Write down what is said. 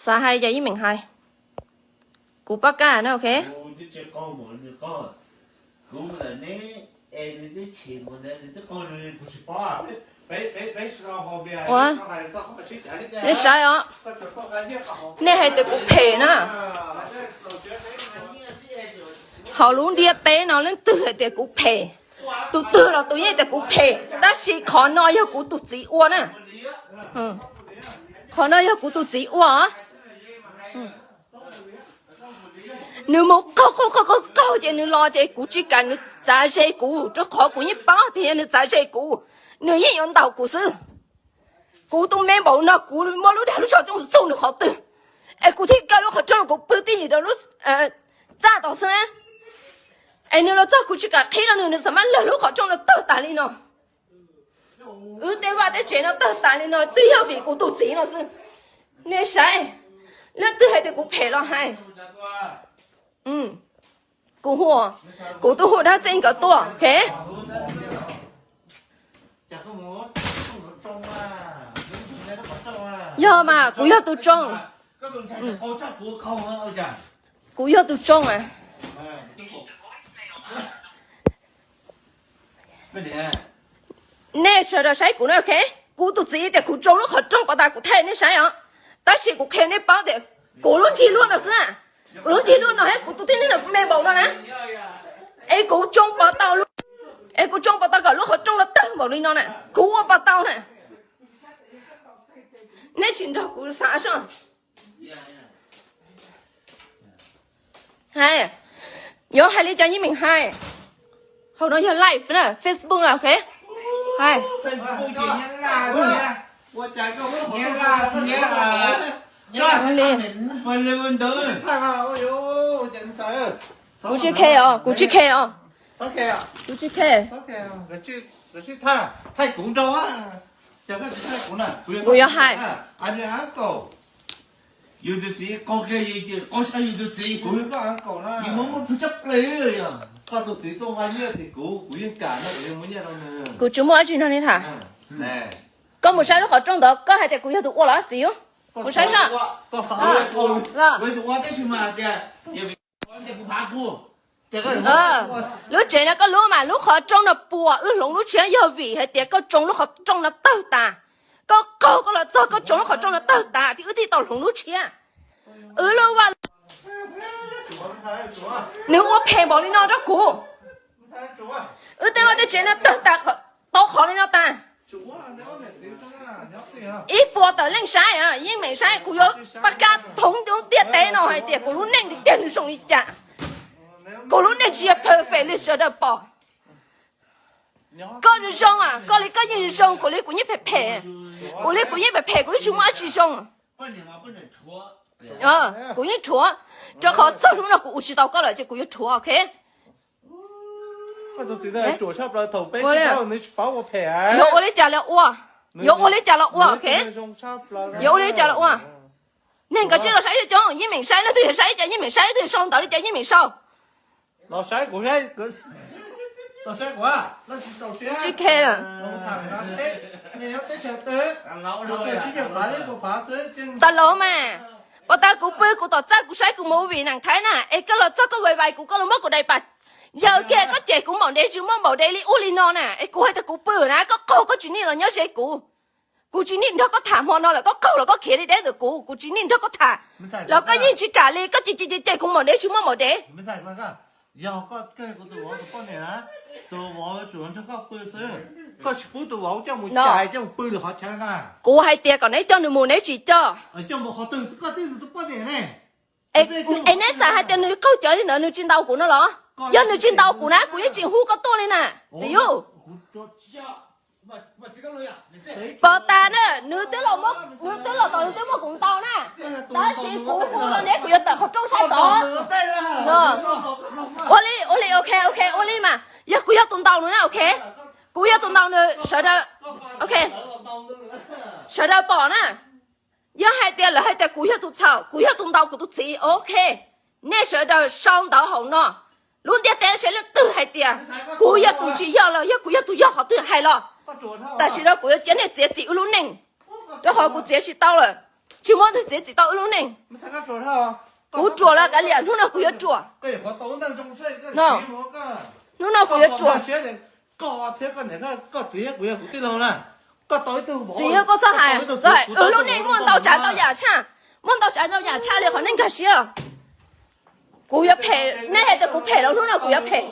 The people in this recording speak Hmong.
Xav hais ces yeej meem hais. Kuv pab kaj na, ok. Ua, nej saib os, nej hais tias kuv phem na. Hauv lub ntiaj teb no leej twg hais tias kuv phem? Tus twg los tus yeej tias kuv phem, tab sis qhov no yog kuv tus txiv ua na. Qhov no yog kuv tus txiv ua. Nws mus qaug qaug qaug qaug qaug ces nws los ces kuv tsis kam nws txav ze kuv, rau qhov kuv yeej paub tias yog nws txav ze kuv, nws yeej yuav ntaus kuv xwb. Kuv tus me npaum no kuv muab lub dag lub zog coj mus txug nws qhov twg, es kuv thiaj kaw lub qhov rooj kuv pw twj ywm rau lub txaj tod xwb na. Es nws los txog kuv tsis kam qhib rau nws, nws xav mab lawg lub qhov rooj no tawg tas li no. Wb tej vaj tej tsev no tawg tas li no twb yog vim kuv tus txiv no xwb. Nej saib, leej twg hais tias kuv phem los hais. Kuv hu, kuv twb hu dab txeej nkawd tuaj, ok. Yog mas, kuv yog tus tsoo. Kuv yog tus tsoo mas. Nej sawv daws saib kuv na, ok. Kuv tus txiv tias kuv tsoo lub qhov rooj pov tas kuv thaij nej saib os. Tab sis kuv qhia nej paub tias kuv lub nrig luaj no xwb. Kuv lub nrig luaj no thiab kuv tus tib neeg me npaum no na. Es kuv tsoo pov tau, es kuv tsoo pov tau kom lub qhov rooj no tawg npaum li no na. Kuv ua pov tau na. Nej tsis nrog kuv xav soj. Hais, yuav hais li cas yeej meem hais. Hauv no yog live na, Facebook na, ok. Hais. Li. Kuv tsis khe os, kuv tsis khe os. Kuv tsis khe. Kuv yuav hais. Kuv tsis muaj dab tsi nrog nej tham. Koj mus saib lub qhov rooj ntawd, koj hais tias kuv yog tus ua los txiv. Mus saib soj. Lub tsev no koj lub mas lub qhov rooj no puas wb hloov lub tshiab yog vim hais tias koj tsoo lub qhov rooj no tawg tas. Koj qaug koj los txog koj tsoo lub qhov rooj no tawg tas thiab wb thiaj tau hloov lub tshiab. Wb lub vaj, nws ua phem npaum li no rau kuv. Wb tej vaj tej tsev no tawg tas, tau qhov li no tas. Ib puas tawm leej saib, yeej meem saib, kuv yuav pab kab thoob ntiaj teb no hais tias kuv lub neej tiag tiag nws zoo li cas. Kuv lub neej tsis yog perfect li sawv daws pom. Koj zoo, koj li koj yeej zoo, kuv li kuv yeej phem phem. Kuv li kuv yeej phem phem, kuv yeej tsis muaj dab tsi zoo. Kuv yeej rhuav, rau qhov txog hnub no kuv ua tsis tau koj lawm ces kuv yuav rhuav, ok. Yuav ua li cas los ua, yuav ua li cas los ua, ok. Yuav ua li cas los ua. Neeg nkawd tsis los saib coob, yeej meem saib, leej twg yog saib cas yeej meem saib, leej twg sau ntawv li cas yeej meem sau. Tsis khe. Txaus los mas, puas tas kuv pw kuv tom txaj kuv saib kuv movie nees thaib na, es koj los txog koj vais vais kuv, koj los muab kuv daim pam yaws kiag, koj cem kuv npaum ntev tsis muaj npaum ntev li ua li no na, es kuv hais tias kuv pw na, koj qaug koj tsis nim los nyob ze kuv. Kuv tsis nim nrog koj tham hmo no lawm, koj qaug los koj khiav li deb ntawm kuv, kuv tsis nim nrog koj tham. Los koj yeej tsis kam li, koj cem cem cem kuv npaum ntev tsis muaj npaum ntev. Kuv hais tias kom neb coj nws mus neb tsis coj. Es neb xav hais tias nws qaug cawv li ntawd nws tsis ntaus kuv no los? Yog nws tsis ntaus kuv na kuv yeej tsis hu koj tuaj li na. Txiv Yuj, pom tas na, nws twb los, nws twb los tod nws twb muab kuv ntaus na, tab sis kuv hu rau neb kuv yuav tawm qhov rooj saib tod. Ua li, ua li, ok, ok, ua li mas, yog kuv yog tus ntaus nws na, ok. Kuv yog tus ntaus nws, sawv daws, ok, sawv daws pom na. Yog hais tias lawv hais tias kuv yog tus txhaum, kuv yog tus ntaus kuv tus txiv, ok. Nej sawv daws sau ntawv hauv no. Lub ntiaj teb saib leej twg hais tias kuv yog tus tsis yog los yog kuv yog tus yog qhov twg hais los, tam sim no kuv yuav cia nej txiav txim wb lub neej, rau qhov kuv txiav tsis tau lawm. Tsis muaj leej twg txiav txim tau wb lub neej. Kuv ruam los kav liam, hnub no kuv yuav ruam. No, hnub no kuv yuav ruam. Txiv, koj txhob hais, wb lub neej muaj ntau tsav ntau yam tshaj, muaj ntau tsav ntau yam tshaj li qhov nej nkag siab. Kuv yuav phem, nej hais tias kuv phem los hnub no kuv yuav phem.